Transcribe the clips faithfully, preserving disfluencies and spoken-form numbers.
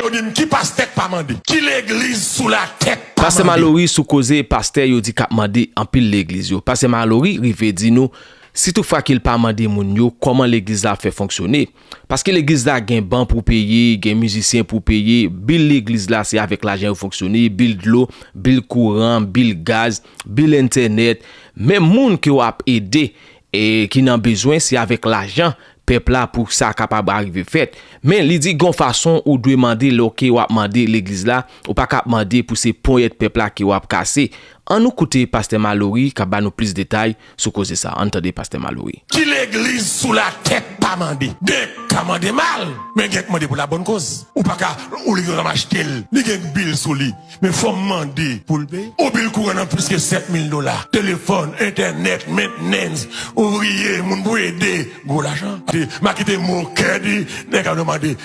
Yo di m ki pastè k pa mande? Ki legliz sou latè k pa mande? Pastè Malory sou koze pastè yo di k ap mande anpil legliz yo. Pastè Malory rive di nou, si toutfwa ke l pa mande moun yo, kòman legliz la ap fè fonksyone? Paske legliz la gen ban pou peye, gen mizisyen pou peye, bil legliz la se avèk lajan yo fonksyone, bil dlo, bil kouran, bil gaz, bil entènèt, menm moun ke w ap ede, e ki nan bezwen, se avèk lajan pèp la pou sa kapab arive fèt. Men li di gon fason ou dwe mande lè ke w ap mande legliz la, ou pa ka ap mande pou se ponyèt pèp la ke w ap kase. Ann nou koute pastè Malory k ap ba nou plis detay sou koze sa. Ann tande pastè Malory. Ki legliz sou latè k pa mande? Gen k ka mande mal, men gen k mande pou la bòn koz. Ou pa ka, ou li gen ranm achte l, li gen bil sou li. Men fò m mande pou l peye. Ou bil kouran nan plis ke sèt mil dola. Telefòn, entènèt, maintenance, ouvriye, moun pou ede, gwo lajan. M a kite mokè di, nèg ap mande.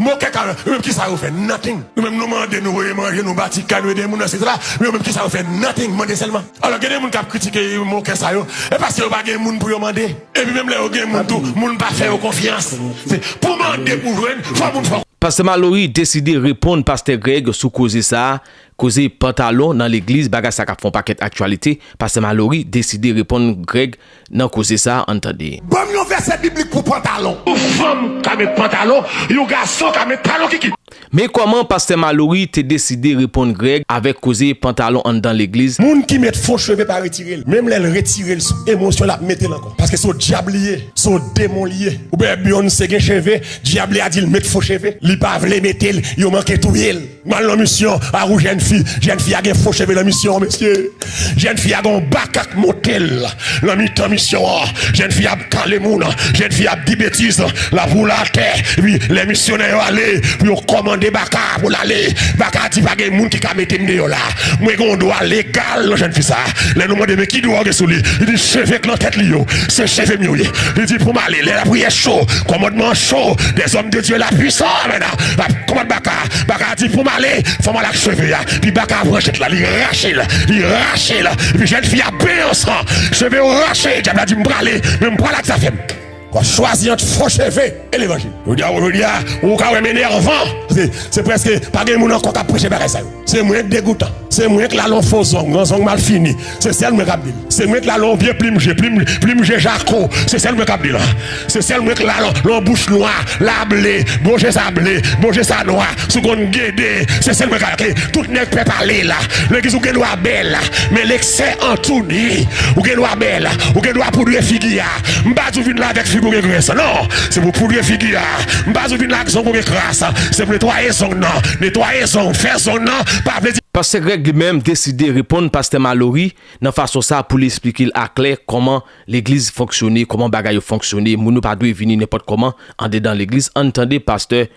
Mokè ka, yo menm kisa yo fè? Nothing. Nou menm nou mande, nou voye manje, nou bati kay, nou ede moun nan, etsetera. Men yo menm kisa yo fè? Nothing. Mande sèlman. Alò gen de moun k ap kritike mokè sa yo, e paske yo pa gen moun pou yo mande. Epi menm lè yo gen moun tou, moun pa fè yo konfyans. Se pou mande pou jwenn, fò moun fè. Pastè Malory deside reponn pastè Greg sou koze sa a, koze pantalon nan legliz, bagay sa k ap fè yon pakèt aktyalite. Pastè Malory deside reponn Greg nan koze sa a, ann tande. Ban m yon vèsè biblik pou pantalon. Yon fanm ka met pantalon, yon gason ka met talon kiki. Men kòman pastè Malory te deside reponn Greg avèk koze pantalon anndan legliz. Moun ki met fo cheve pa retire l. Menm lè l retire l sou emosyon l ap mete l ankò. Paske se yon dyab li ye, se yon demon li ye. Ou wè Beyoncé gen cheve, dyab li a di l met fo cheve. Li pa vle mete l, yo manke touye l. M al nan misyon a yon jèn fi, jèn fi a gen fo cheve nan misyon an mesye. Jèn fi a gen yon baka k monte l nan mitan misyon an. Jèn fi a ap kale moun, jèn fi a ap di betiz, l ap woule atè. Epi lè misyonè yo ale pou yo kòmande baka pou l ale, baka a di pa gen moun ki ka mete m deyò la. Mwen gen yon dwa legal nan jèn fi sa. Lè nou mande men ki dwa w gen sou li, li di cheve k nan tèt li yo se cheve m yo ye. Li di pou m ale, lè lapriyè cho, kòmandman an cho, des hommes de Dieu la puissance, men la, la kòmand baka, baka a di pou m ale, fò m al ak cheve a. Pi baka a pran jèt la, li rache l, li rache l. Epi jèn fi a benyen an san, cheve yo rache, dyab la di m prale, men m prale ak zafè m. W ap chwazi ant fo cheve e levanjil. Jodi a, jodi a, ou ka wè m enèvan. Se, se prèske pa gen moun ankò k ap preche bagay sa yo. Se mwen k degoutan. Se mwen k la l on fo zong, yon zong mal fini. Se sèl mwen k ap di l. Se mwen k la l on vye plim je, plim, plim je jako. Se sèl mwen k ap di l. Se sèl mwen k la l on, l on bouch nwa, la ble, bon je sa ble, bon je sa nwa. Si w konn gede, se sèl mwen k ap, ke tout nèg pè pale la. Legliz ou gen dwa bèl, men leksè antouni. Ou gen dwa bèl, ou gen dwa poudre figi a. M pa di w vin la avèk figi w gen grès, non. Se pou poudre figi a. M pa di w vin la ak zong ou gen kras. Se pou netwaye zong nan. Netwaye zong, fè zong nan, pa vle di. Pastè Greg li menm deside reponn pastè Malory nan fason sa pou l esplike l aklè kòman legliz fonksyone, kòman bagay yo fonksyone, moun yo pa dwe vini nenpòt kòman andedan legliz. Ann tande pastè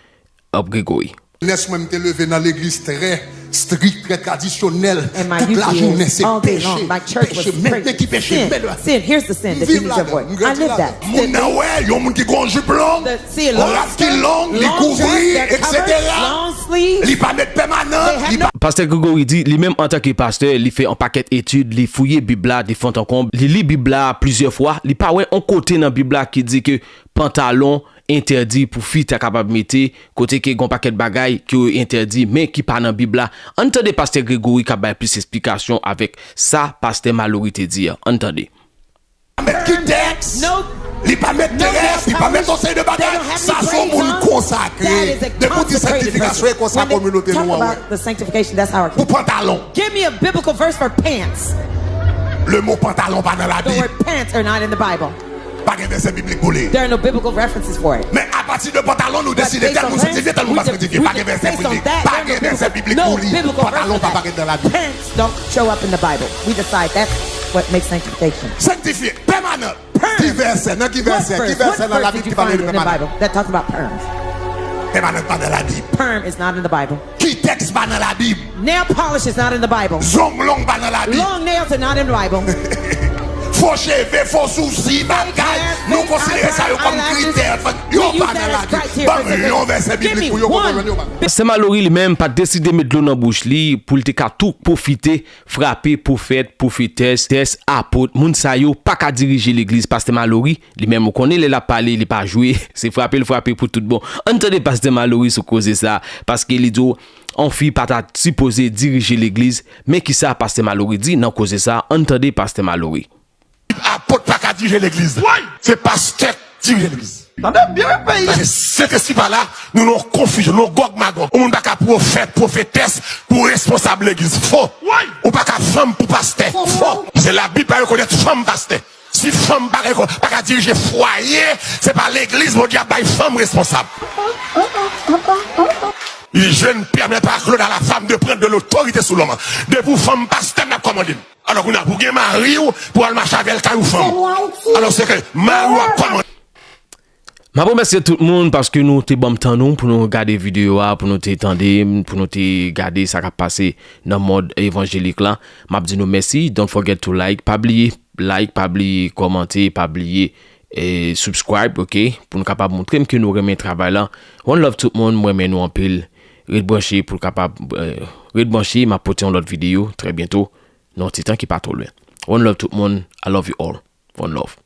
Up Gregory. Jenès mwen, m te leve nan legliz trè strik, trè tradisyonèl. Tout lajounen se peche, peche, men ki peche, men m viv ladan l, m grandi ladan l. Moun nan wè yon moun ki gen yon jip long, yon rad ki long, li kouvri, etsetera. Li pa met pèmanan, li pa. Pastè Gregory di, li menm antanke pastè, li fè yon pakèt etid, li fouye Bib la de fon an konb, li li Bib la plizyè fwa, li pa wè yon kote nan Bib la ki di ke pantalon entèdi pou fi ta kapab mete, kote ke gon pakèt bagay ke yo entèdi men ki pa nan Bib la. Ann tande pastè Gregory k ap bay plis esplikasyon avèk sa pastè Malory te di a. Ann tande. Met ki tèks, li pa met tèks, li pa met yon seri de bagay. Sa se yon moun konsakre. Depi w di sanktifikasyon, e konsa kominote nou an wè. Pou pantalon. Give me a biblical verse for pants. Le mo pantalon pa nan Labib. The word pants are not in the Bible. Pa gen vèsè biblik pou li. There are no biblical references for it. Men apati de pantalon nou deside tèl moun sanktifye, tèl moun pa sanktifye. Pa gen vèsè biblik pou li. Pantalon pa parèt nan Labib. Pants don't show up in the Bible. We decide that's what makes sanctification. Sanktifye, pèmanan. Ki vèsè? Nan ki vèsè? Ki vèsè nan Labib ki pale de pèmanan? Pèmanan pa nan Labib. Perm is not in the Bible. Ki tèks pa nan Labib? Nail polish is not in the Bible. Zong long pa nan Labib. Long nails are not in the Bible. Fo cheve, fo sousi, bagay, nou konsidere sa yo kòm kritè. Yo pa nan lavi. Ban m yon vèsè biblik pou yo konprann yo pa. Pastè Malory li menm pa t deside met dlo nan bouch li pou l te ka tou pwofite frape pwofèt, pwofetès, tès, apot. Moun sa yo pa ka dirije legliz. Pastè Malory li menm, ou konnen, lè l ap pale, li pa jwe. Se frape l frape pou tout bon. Ann tande pastè Malory sou koze sa, paske li di w, on fi pa ta sipoze dirije legliz. Men kisa pastè Malory di nan koze sa, ann tande pastè Malory. Apot pa ka dirije legliz. Se pastè k dirije legliz. Tande byen, peyi. Paske Sentespri pa la, nou nan konfizyon, nou nan gòg magòg. Yon moun pa ka pwofèt, pwofetès pou responsab legliz. Fo. Ou pa ka fanm pou pastè. Fo. Se Labib pa rekonèt fanm pastè. Si fanm pa rekò-, pa ka dirije fwaye, se pa legliz Bondye ap bay fanm responsab. Je ne permets pas à Claude à la femme de prendre de l'autorité sur l'homme. Depi w fanm pastè, m ap kòmande l. Alò, kounye a, pou gen mari w, pou al mache avè l kay ou fanm. Alò, se ke mari w ap kòmande. M ap remèsye tout moun paske nou te ban m tan nou pou nou gade videyo a, pou nou te tande, pou nou te gade sa k ap pase nan mond evanjelik la. M ap di nou mèsi. Don't forget to like. Pa bliye like, pa bliye kòmante, pa bliye, eh, subscribe, ok? Pou nou kapab montre m ke nou renmen travay la. One love tout moun, m renmen nou anpil. Ret branche pou l kapab, eh, ret branche, m ap pote yon lòt videyo trè byento, nan yon ti tan ki pa twò lwen. One love tout moun, I love you all. One love.